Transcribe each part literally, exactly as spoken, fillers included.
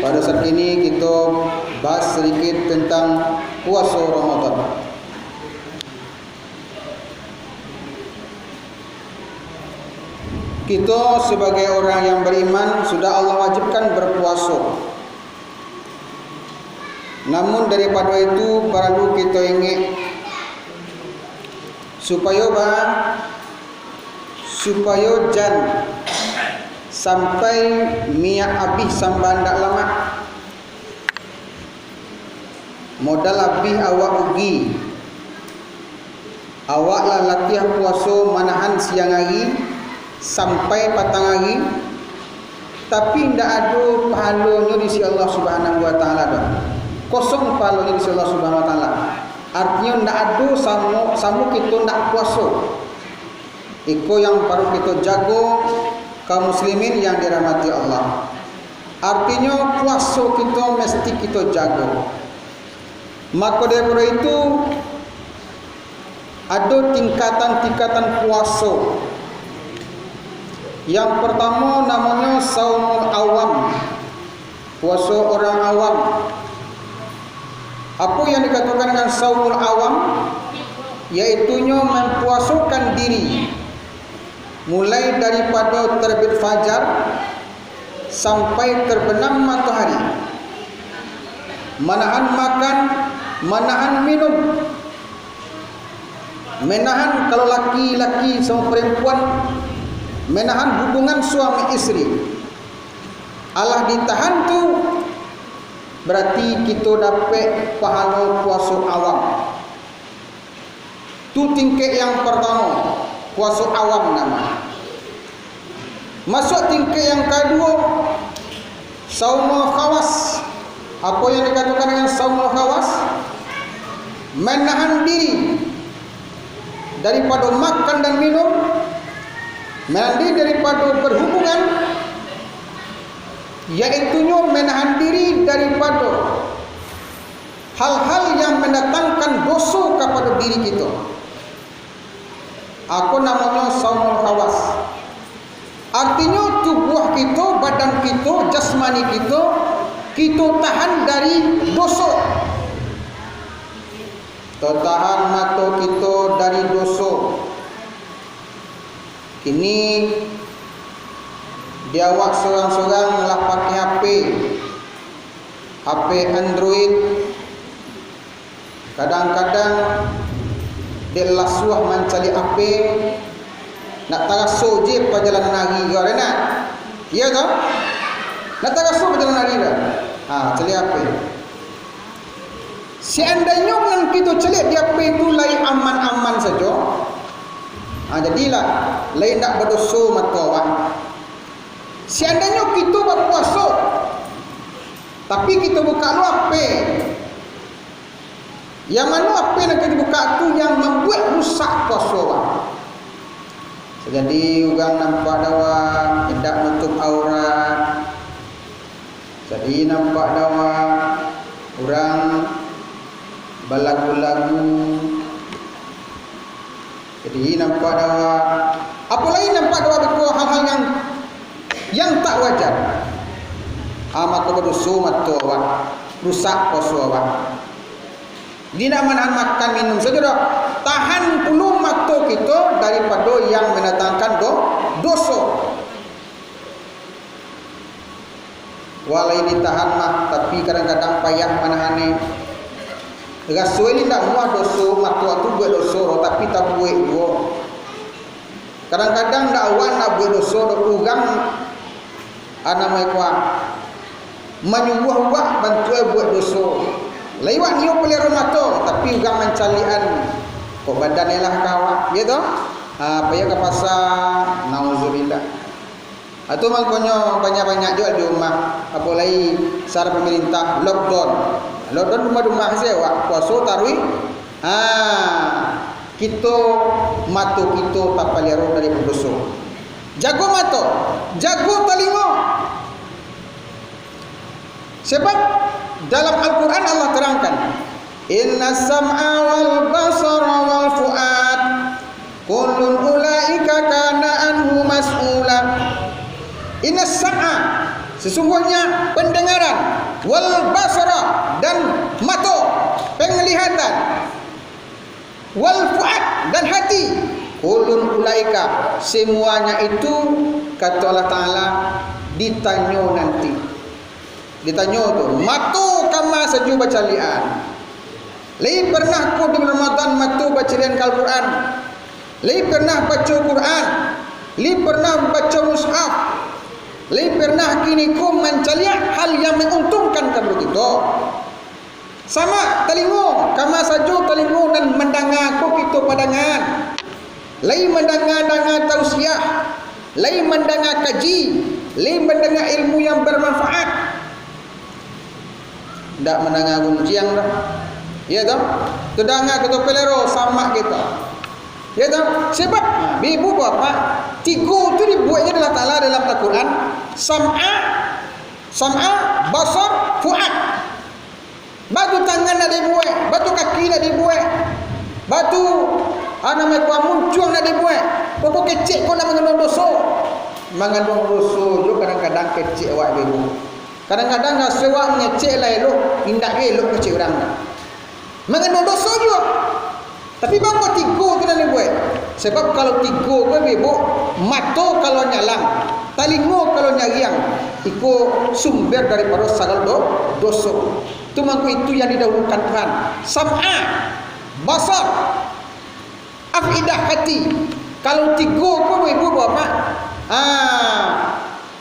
Pada saat ini kita bahas sedikit tentang puasa Ramadan. Kita sebagai orang yang beriman sudah Allah wajibkan berpuasa. Namun daripada itu paralu kita ingek supayo ba supayo jan sampai minyak abih sambah ndak lamak. Modal abih awak ugi. Awak lah latiah puaso manahan siang ari sampai patang ari, tapi indak ado pahalonyo di sisi Allah Subhanahu wa Ta'ala doh. Kosong pahalonyo di sisi Allah Subhanahu wa Ta'ala. Artinyo, indak ado samo, samo kito indak puaso. Iko yang paralu kito jago, kaum muslimin yang dirahmati Allah. Artinyo, puaso kito mesti kito jago. Mako, daripada itu, ado tingkatan-tingkatan puaso. Yang pertamo namonyo saumul awam, puaso orang awam. Apo yang dikatokan dengan saumul awam? Yaitunyo mampuasokan diri, mulai daripado terbit fajar sampai terbenam matohari. Manahan makan, manahan minum, menahan, kalau laki-laki samo parampuan, menahan hubungan suami istri. Alah ditahan tu, barati kito dapek pahalo puaso awam. Tu tingkek yang partamo, puaso awam namo. Masuak tingkek yang kaduo, saumul khawas. Apo yang dikatokan dengan saumul khawas? Manahan diri daripado makan dan minum, manahan diri daripado berhubungan, yaitunyo manahan diri daripado hal-hal yang mandatangkan doso kapado diri kito. Ako namonyo saumul khawas. Artinyo, tubuah kito, badan kito, jasmani kito, kito tahan dari doso. Tatahan mato kito dari doso. Kini, di awak surang-surang lah pakai H P, H P Android. Kadang-kadang, dek lasuah mancaliak H P, nak taraso je pajalanan ari ko, dek nak? Iyo toh? Nak taraso pajalanan ari ko? Ha, caliak H P. Seandainyo nan kito caliak di H P tu lai aman-aman sajo, ha, jadilah, lai indak badoso mato awak. Seandainyo kito bapuaso, tapi kito bukak lo H P, yang mano H P nan kito bukak tu yang mambuek rusak puaso awak. Sajadi urang nampak dek awak, indak nutup aurat. Jadi nampak dek awak, urang balagu-lagu. Jadi nampak dek awak. Apo lai nampak dek awak beko hal-hal yang, yang tak wajar. Ah, mako badoso mato awak, rusak puaso awak. Jadi indak manahan makan minum sajo doh. Tahan pulo mato kito daripado yang mandatangkan do-, doso. Wah, lai ditahan mah, tapi kadang-kadang payah manahannyo. Raso ini indak muah doso, mato tu buek doso, tapi tabuek juo. Kadang-kadang indak awak nak buek doso, dek urang, ah, namo e ko, manyuruah awak bantuak buek doso. Lai awak nio paliaro mato, tapi urang mancaliakan, kok badan e lah ka awak, iyo toh? Ah, payah ka pasa, nauzubillah. Atau mangkonyo banyak-banyak juo di rumah, apo lai sara pamarintah lockdown. Lockdown di rumah-rumah se awak, puaso taruih. Ha, kito, mato kito tapaliaro dari doso. Jago mato, jago talingo. Sebab dalam Al-Quran Allah terangkan, "Inna sam'a wal basara wal fuad, kullun ulaika kana anhu mas'ula." Inna sam'a, sesungguhnya pendengaran, wal basara, dan mato, penglihatan, wal fuad, dan hati, kullun ulaika, semuanya itu, kata Allah Ta'ala, ditanyo nanti. Ditanyo tu, mato kama sajo bacaliak-an. Lai pernah ko di Ramadan mato bacaliak-an ka Al-Quran? Lai pernah baco Quran? Lai pernah baco mushaf? Lai pernah kini ko mancaliak hal yang menguntungkan kabake kito? Sama talingo, kama sajo talingo nan mandanga ko kito padangaan. Lai mandanga-danga tausiah, lai mandanga kaji, lai mandanga ilmu yang bermanfaat. Ndak mandanga gunjiang doh. Iyo toh? Tadanga kito pelero, samak kito. Iyo toh? Sebab, nah, ibu bapak, tigo tu dibueknyo Allah Ta'ala dalam Al-Quran, sam'a, sam'a, basar, fuad. Batu tangan nak dibuek, batu kaki nak dibuek, batu, ah, namo ko, muncuang nak dibuek. Pokok kecek ko nak mangandung doso. Mangandung doso jo kadang-kadang kecek awak ibu. Kadang-kadang raso awak mangecek lah elok, indak elok kecek urang. Mangandung doso juo. Tapi mangko tigo tu nan dibuek? Sebab kalau tigo ko bebok, mato kalau nyalang, talingo kalau nyariang, iko sumber daripado sagalo do-, doso. Tu mangko itu yang didahulukan Tuhan. Sam'a, basar, afidah, hati. Kalau tigo ko bebok, Bapak, ah,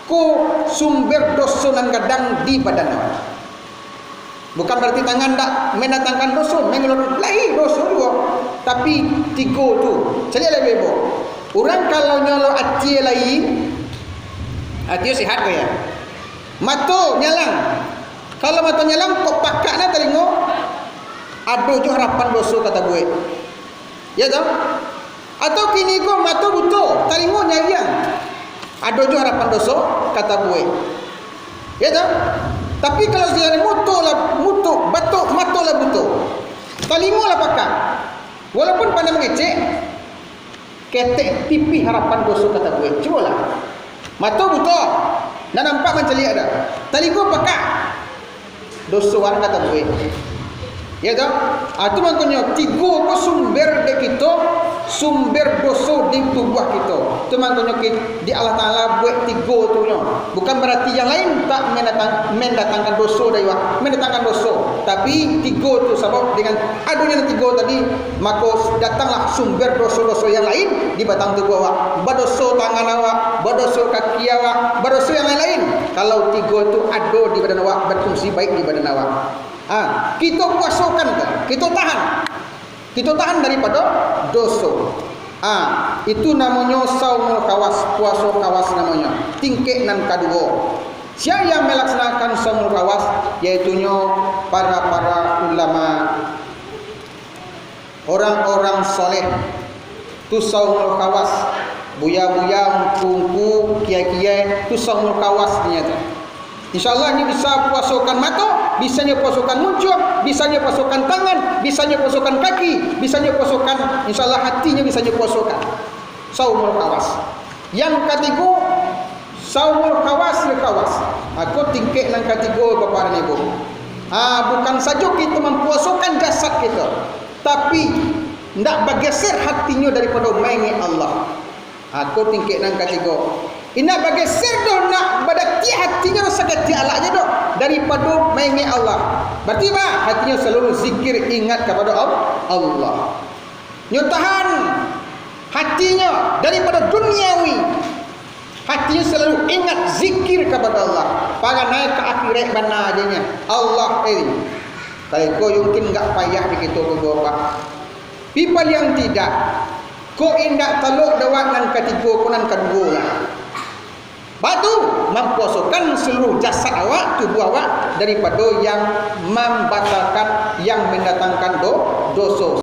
ko sumber doso nan gadang di badan awak. Bukan berarti tangan dak mendatangkan doso, mengeluarkan, lai doso juo. Tapi tigo tu, caliak lai bebo. Urang kalau nyo lo atie lai, atie sehat ko ya. Mato nyalang. Kalau mato nyalang, kok pakak na talingo, ado jo harapan doso ka tabuek. Ya toh? Atau kini ko mato buto, talingo nyariang. Ado jo harapan doso ka tabuek. Ya toh? Tapi kalau sakali muto lah, muto, batok, mato lah buto, talingo lah pakak. Walaupun pandai mangecek, ketek tipih harapan doso ka tabuek. Cubolah. Mato buto, ndak nampak mancaliak dah. Talingo pakak, doso an ka tabuek. Ya toh? Ah, tu mangkonyo tigo ko sumber dek kito, sumber doso di tubuah kito. Tu mangkonyo ki-, di Allah Taala buek tigo tu nyo. Bukan berarti yang lain tak mendatang-, mendatangkan doso dari wa-, mendatangkan doso. Tapi tigo tu, sabab dengan adonyo tigo tadi, mako datanglah sumber doso-doso yang lain di batang tubuah awak. Badoso tangan awak, badoso kaki awak, badoso yang lain-lain. Kalau tigo tu ado di badan awak, berfungsi baik di badan awak. Ha, kito kuasokan tu, kito tahan. Kito tahan daripado doso. Ha, itu namonyo saumul khawas, puaso khawas namonyo. Tingkek nan kaduo. Sia yang melaksanakan saumul khawas, yaitunyo para-para ulama. Orang-orang soleh, tu saumul khawas. Buya-buya, ungku-ungku, kiai-kiai, tu saumul khawas nyo tu. Insya Allah, nyo bisa puasokan mato, bisa nyo puasokan muncuang, bisa nyo puasokan tangan, bisa nyo puasokan kaki, bisa nyo puasokan, insya Allah, hati nyo bisa nyo puasokan. Saumul khawas. Yang katigo, saumul khawas lil khawas. Mako tingkek nan katigo, Bapak dan Ibu. Ah, bukan sajo kito mampuasokan jasad kito, tapi ndak bageser hatinyo daripado maingek Allah. Mako tingkek nan katigo. Indak bageser doh, ndak badatiak hatinyo sakatiak alaknyo doh daripado maingek Allah. Berarti apo? Hatinyo salalu zikir, ingat kapado Al-, Allah. Nyo tahan hatinyo daripado duniawi. Hatinyo salalu ingat zikir kapado Allah. Paranai ka akhirat bana ajo nyo. Allah, eh. Kalau iko mungkin agak payah di kito ko, Bapak. Tapi paling tidak, ko indak talok dek awak nan katigo ko, nan kaduo lah. Batu, mampuasokan saluruh jasad awak, tubuah awak, daripado yang mambatalkan, yang mandatangkan do-, doso.